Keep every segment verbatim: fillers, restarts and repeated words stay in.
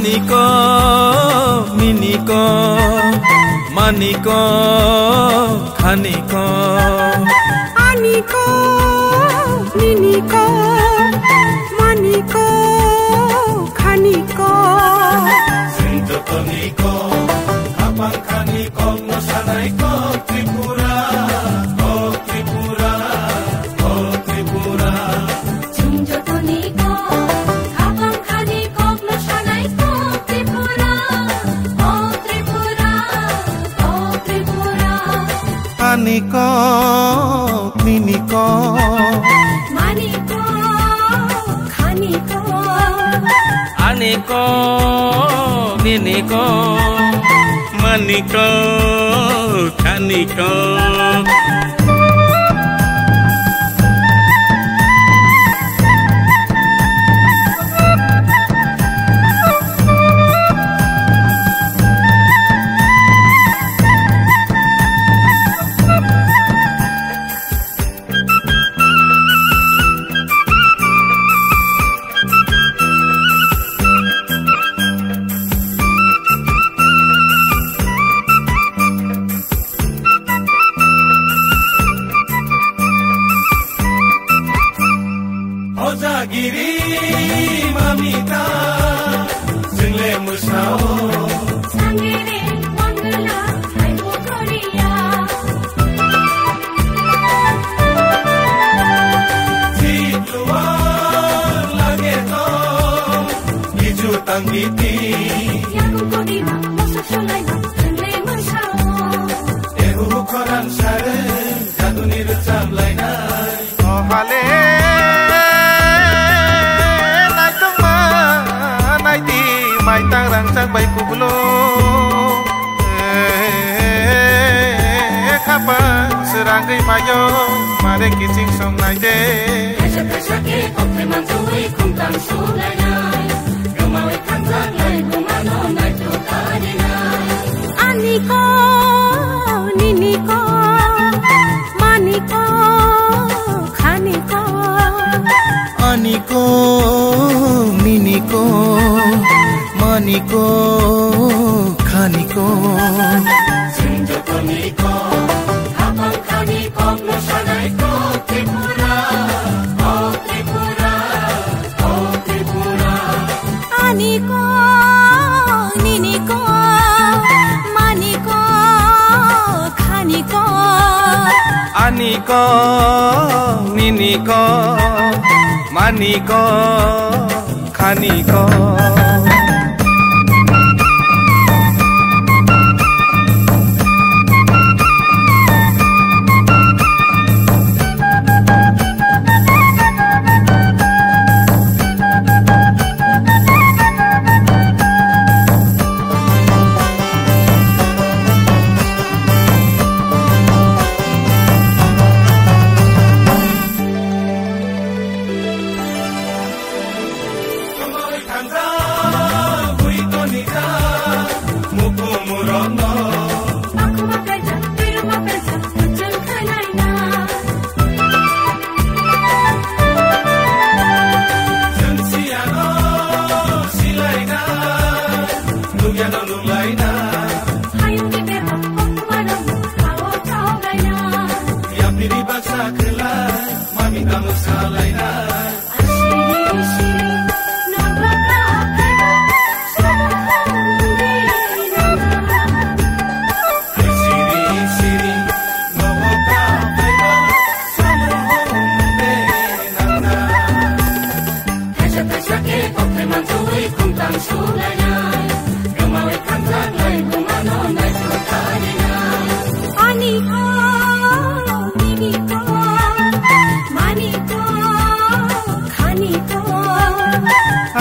Niko, niniko, maniko, khaniko. Aniko, niniko, maniko, khaniko. Sing jotoniko, apang khaniko, no sanaiko, Tripura, oh Tripura, oh Tripura. Chwng jotoni kok, khapang khani kokno sanai kok Tripura, o Tripura, o Tripura. Ani kok, nini kok. Mani kok, khani kok. Ani kok, nini kok. Mani kok, khani kok. Hojagiri mamita, jingle musao. Sangere wangla, hai bukoriya. Jitluwa lage to, biju tanggiti. Yaku kodima, mosa sulaima, jingle musao. Ehu koran sare, jaduni recham lainai. O hale, naitokma, naidi, maitang rangchak bai kublo. Eh, khapang srangwi phaio, mare kiching song naide. Kaisa kaisa khe kokthai manjui khumtang sulainai. Rwmawi khamjaknai bumano naithok karinai. Ani kok, nini kok, mani kok, khani kok. Ani kok, nini kok, mani kok, khani kok. Chwng jotoni kok, khapang khani kokno sanai kok Tripura, o Tripura. Ani kok, nini kok, mani kok, khani kok. Ani kok, nini kok, mani kok, khani kok.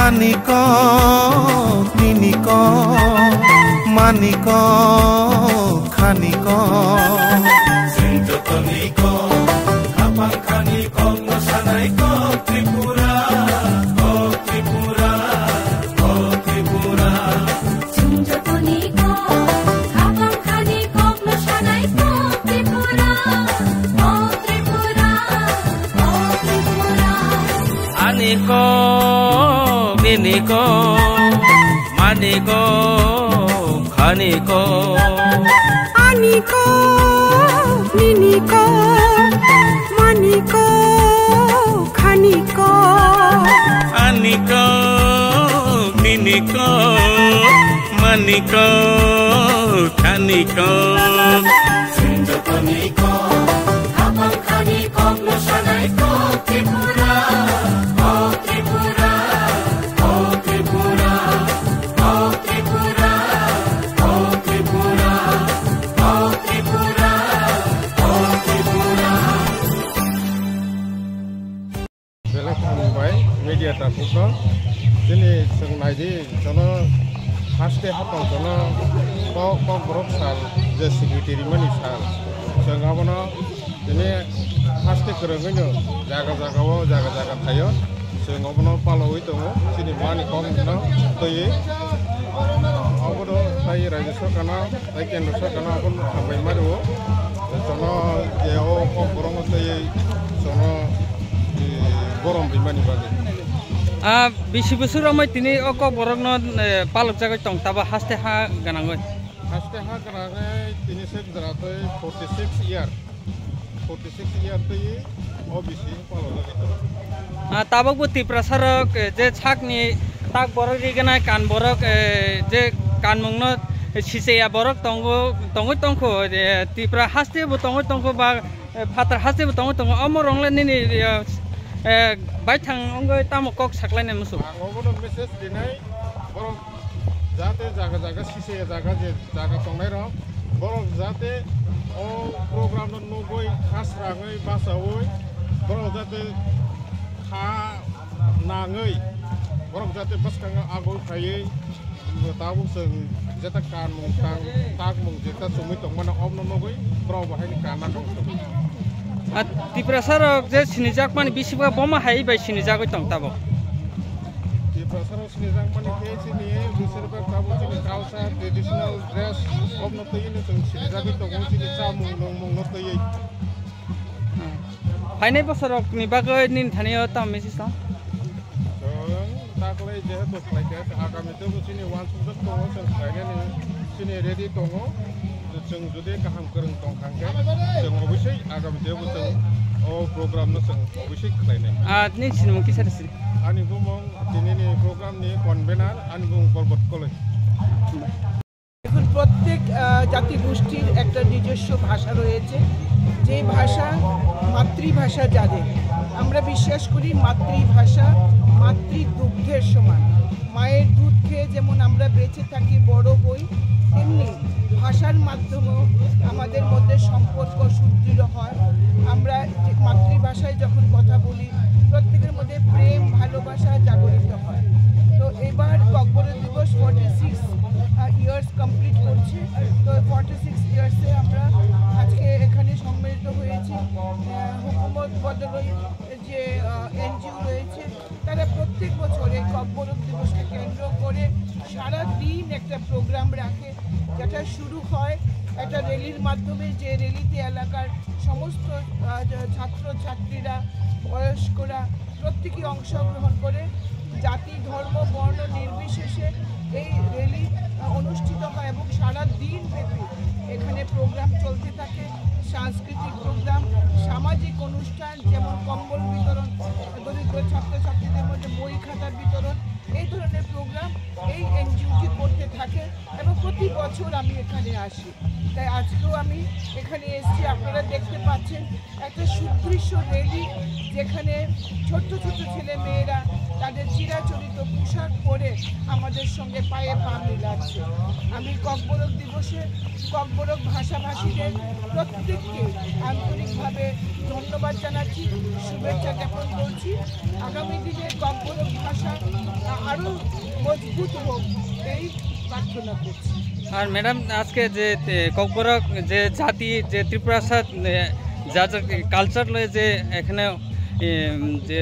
Ani kok, nini kok, mani kok, khani kok. Chwng jotoni kok, khapang khani kokno sanai kok Tripura, kok Tripura, kok Tripura. Chwng jotoni kok, khapang khani kokno sanai kok Tripura, kok Tripura, kok Tripura. Ani kok, nini kok. Ani ko, khani ko. Ani ko, nini ko, mani ko, khani ko. Ani ko, nini ko, mani ko, khani ko. Sinjo toni ko, khapang khani ko, mosanai ko, Tripura, ko Tripura. Belai khum bai media ta phukno. Chini chwng naidi jono haste hapang jono kok, kokborok sal je secretary mani sal. Chwng abono tini haste kwrwngwino jaga jaga o jaga jaga thaio. Chwng obono palwi tongo, chini mani kok no twiwi. Obono tai rajya sarkar no, tai kendra sarkar no obono hambai ma rwo. Jono je o kok borok no twiwi jono, eh, borom rimani bagwi. Ah, bisi bwswk romwi tini o kok borok no, eh, palok jagwi tong tabo haste ha gwnangwi. Haste ha gwnangwi tini se jora twi forty six year. Forty six year twi o bisi palok jagwi tongo. Ah, tabok bo Tiprasa rok, eh, je sakni tak borok rignai kan borok, eh, je kanmung no sicheya borok tongo, tongwi tongkho, eh, Tipra haste bo tongwi tongkho ba, eh, phatar haste bo tongwi tongo. Omo rong le nini, eh, eh, baithang wngwi tamo kok saklainai musu. Ang obono message rinai borok jate jaga jaga sicheya jaga je jaga tongnai rok, borok jate o program no nugwi kha srangwi bachaui, borok jate kha nangwi, borok jate bwskango agoi phaiwi, tabuk chwng jeta kanmung tang takmung jeta chumui tongmano, obno nugwi borok bo haini kanna tong tong. Ah, Tiprasa rok je sinijakmani bisingo boma hai bai sinijagwi tong tabuk. Tiprasa rok sinijakmani khe chini bisir bak tabuk chini culture, traditional dress, obno twiwi no chwng sinijagwi tongo, chini chamung nungmung no twiwi. Phainai bosor rok ni bagwi nini thani o tamo message tong? Chwng taklai jehetu khlaikha, agami tebo chini uansukjak tongo, chwng khlainani chini ready tongo. Chwng jodi kaham kwrwng tong kha hwnkhe, chwng obisoi agami tebo chwng o program no chwng obisoi khlainai. Ah, nini sinimung kisa rwsidi. Ani bumung tinini program ni convener, ani bumung Porbot Koloi. এখন প্রত্যেক, আহ, জাতিগোষ্ঠীর একটা নিজস্ব ভাষা রয়েছে, যে ভাষা মাতৃভাষা যাদের। আমরা বিশ্বাস করি মাতৃভাষা মাতৃদুগ্ধের সমান। মায়ের দুধ খেয়ে যেমন আমরা বেঁচে থাকি, বড় হই, তেমনি ভাষার মাধ্যমেও আমাদের মধ্যে সম্পর্ক সুদৃঢ় হয়। আমরা যে মাতৃভাষায় যখন কথা বলি, প্রত্যেকের মধ্যে প্রেম, ভালোবাসা জাগরিত হয়। তো এবার ককবরক দিবস ফর্টি সিক্স ইয়ার্স কমপ্লিট করছে। তো ফর্টি সিক্স ইয়ার্সে আমরা আজকে এখানে সম্মিলিত হয়েছি। আহ, হুকুমত বদলই যে, আহ, এনজিও রয়েছে, তারা প্রত্যেক বছর এই ককবরক দিবসকে কেন্দ্র করে সারা দিন একটা প্রোগ্রাম রাখে, যেটা শুরু হয় একটা র্যালির মাধ্যমে, যে র্যালিতে এলাকার সমস্ত, আহ, জ-, ছাত্রছাত্রীরা, বয়স্করা প্রত্যেকেই অংশগ্রহণ করে। জাতি, ধর্ম, বর্ণ নির্বিশেষে এই র্যালি, আহ, অনুষ্ঠিত হয় এবং সারা দিন ব্যাপী এখানে প্রোগ্রাম চলতে থাকে। সাংস্কৃতিক প্রোগ্রাম, সামাজিক অনুষ্ঠান, যেমন কম্বল বিতরণ, দরিদ্র ছাত্রছাত্রীদের মধ্যে বই খাতা বিতরণ, এই ধরনের প্রোগ্রাম এই এনজিওটি করতে থাকে এবং প্রতি বছর আমি এখানে আসি। তাই আজকেও আমি এখানে এসেছি। আপনারা দেখতে পাচ্ছেন একটা সুদৃশ্য র্যালি, যেখানে ছোট্ট ছোট্ট ছেলে মেয়েরা তাদের চিরাচরিত পোশাক পরে আমাদের সঙ্গে পায়ে পা মিলাচ্ছে। আমি ককবরক দিবসে ককবরক ভাষাভাষীদের প্রত্যেককে আন্তরিকভাবে ধন্যবাদ জানাচ্ছি, শুভেচ্ছা জ্ঞাপন করছি। আগামী দিনে ককবরক ভাষা আরও মজবুত হোক, এই প্রার্থনা করছি। আর ম্যাডাম, আজকে যে, এ, ককবরক যে জাতি, যে ত্রিপুরা সা-, এ, যা যা কালচার লয়ে যে এখানে, এ, যে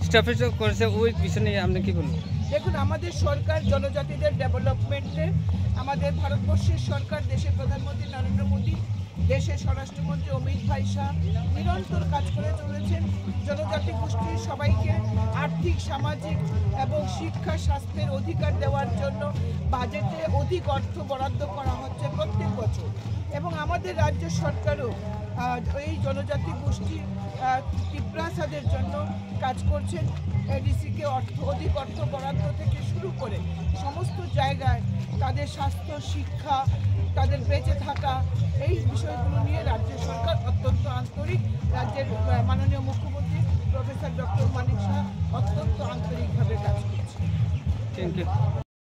স্ট্যাফেজ করেছে, ওই বিষয় নিয়ে আপনি কি বলবেন? দেখুন, আমাদের সরকার জনজাতিদের ডেভেলপমেন্টে, আমাদের ভারতবর্ষের সরকার, দেশের প্রধানমন্ত্রী নরেন্দ্র মোদী দেশের স্বরাষ্ট্রমন্ত্রী অমিত ভাই শাহ নিরন্তর কাজ করে চলেছেন জনজাতি গোষ্ঠীর সবাইকে আর্থিক, সামাজিক এবং শিক্ষা, স্বাস্থ্যের অধিকার দেওয়ার জন্য বাজেটে অধিক অর্থ বরাদ্দ করা হচ্ছে প্রত্যেক বছর। এবং আমাদের রাজ্য সরকারও, আহ, এই জনজাতি গোষ্ঠী, আহ, তিপ্রাসাদের জন্য কাজ করছেন। এডিসিকে অর্থ, অধিক অর্থ বরাদ্দ থেকে শুরু করে সমস্ত জায়গায় তাদের স্বাস্থ্য, শিক্ষা, তাদের বেঁচে থাকা, এই বিষয়গুলো নিয়ে রাজ্য সরকার অত্যন্ত আন্তরিক। রাজ্যের, আহ, মাননীয় মুখ্যমন্ত্রী প্রফেসর ডক্টর মানিক সাহা অত্যন্ত আন্তরিকভাবে কাজ করছেন। Thank you.